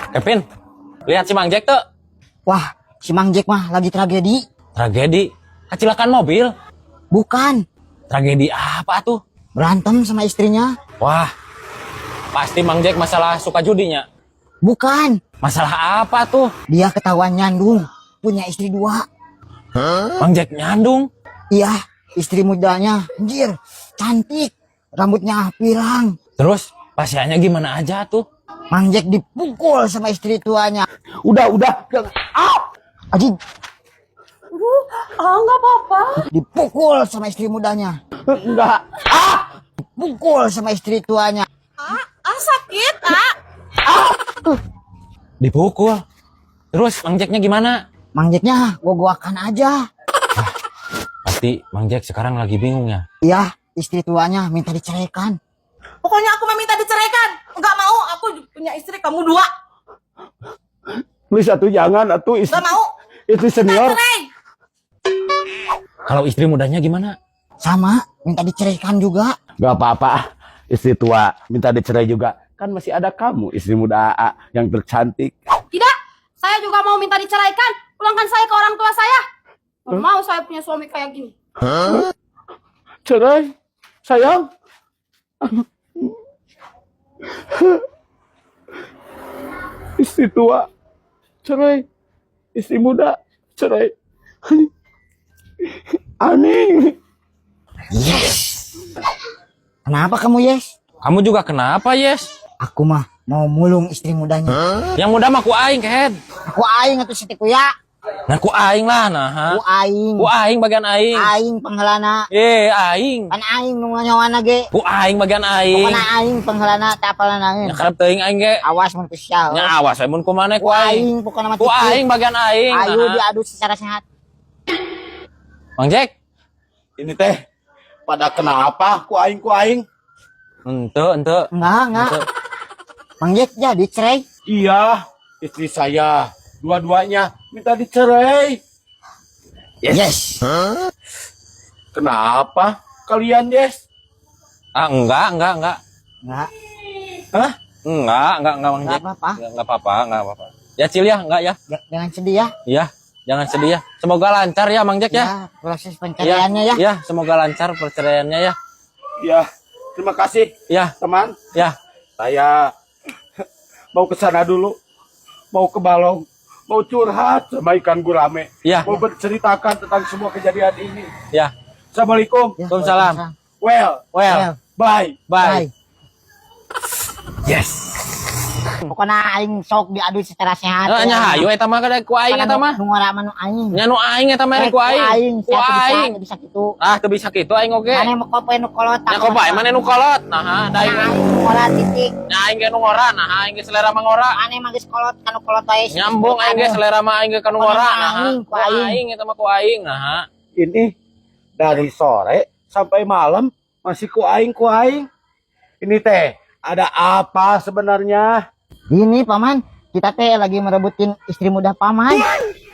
Kevin, lihat si Mang Jack tuh. Wah, si Mang Jack mah lagi tragedi. Tragedi. Kecelakaan mobil. Bukan, Tragedi apa tuh? Berantem sama istrinya. Wah, pasti Mang Jack masalah suka judinya. Bukan, Masalah apa tuh? Dia ketahuan nyandung, punya istri dua. Mang Jack nyandung. Iya, istri mudanya, anjir, cantik, rambutnya pirang. Terus pasiennya gimana aja tuh? Mang Jack dipukul sama istri tuanya. Udah, jangan. Ah! Aji, Aduh, ah, nggak apa-apa. Dipukul sama istri mudanya. Enggak. Ah! Dipukul sama istri tuanya. Ah, ah, sakit, ah. Dipukul. Terus Mang Jacknya gimana? Mang Jacknya gua-guakan aja. Pasti Mang Jack sekarang lagi bingung ya. Iya, istri tuanya minta diceraikan. Pokoknya aku meminta diceraikan. Nggak mau, aku punya istri kamu dua. Please atuh jangan atuh istri, Nggak mau. Istri senior. Cerai. Kalau istri mudanya gimana? Sama, minta diceraikan juga. Gak apa-apa. Istri tua minta dicerai juga. Kan masih ada kamu, istri muda AA yang tercantik. Tidak, saya juga mau minta diceraikan. Pulangkan saya ke orang tua saya. Nggak mau saya punya suami kayak gini. Cerai? Sayang? Istri tua, cerai. Istri muda, cerai. Aneh. Yes. Kenapa kamu, yes? Kamu juga kenapa, Yes? Aku mah mau mulung istri mudanya. Yang muda mah ku aing, kehed. Ku aing atuh si ya. Nah, ku aing lah, nah. Ku aing. Ku aing bagian aing. Aing pangheulana. Eh, aing. Pan aing nu nyawana ge. Ku aing bagian aing. Pokona aing pangheulana teh apalna Nya karep teuing aing ge. Awas mun ku sia. Nya awas we mun ku maneh Ku ku aing. aing pokona mah Ku titik. aing bagian aing. Ayo Nah. diadu secara sehat. Mang Jack. Ini teh pada kenapa ku aing, ku aing? Ente, ente. Enggak. Ente. Mang Jack jadi cerai. Iya, istri saya dua-duanya minta dicerai. Yes. Kenapa kalian, Yes? Ah, enggak. Enggak, Hah? Enggak, Mang enggak Jack. apa-apa. Enggak apa-apa, enggak apa-apa. Ya, Cil ya, enggak ya. Jangan sedih ya. Iya, jangan sedih ya. Semoga lancar ya, Mang Jack ya. Ya, proses pencariannya ya. Ya, semoga lancar perceraiannya ya. Ya, terima kasih, Ya, teman. ya. Saya mau ke sana dulu. Mau ke Balong. Mau curhat sama ikan gurame. Ya. Mau berceritakan tentang semua kejadian ini. Ya. Assalamualaikum. Ya, Waalaikumsalam. Well, Well, Well, bye. Bye. bye. Yes. Pokoknya aing sok diadu secara sehat. Nah, nya hayu eta mah kada ku aing eta mah. Nu ngora mah nu aing. Nya nu aing eta mah Eh, ku aing. Ku Ku aing. aing. Bisa kitu. Ah, teu bisa kitu aing oge. Maneh mah kopo nu kolot. Nya kok bae maneh nu kolot. Nah, da aing. Aing nu ngora titik. Nya aing ge nu ngora, nah aing ge selera mah ngora. Maneh mah geus kolot kanu kolot wae. Nyambung aing ge selera mah aing ge kanu ngora, nah. Aing, Ku aing eta mah ku aing, nah. Ini dari sore sampai malam masih ku aing, ku aing. Ini teh ada apa sebenarnya? Gini, Paman, kita teh lagi merebutin istri muda Paman.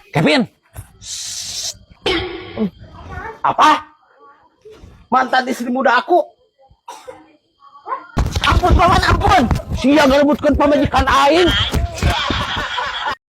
Kevin, Apa? Mantan istri muda aku? Ampun, Paman, ampun. Sia ngerebutkan pamajikan aing.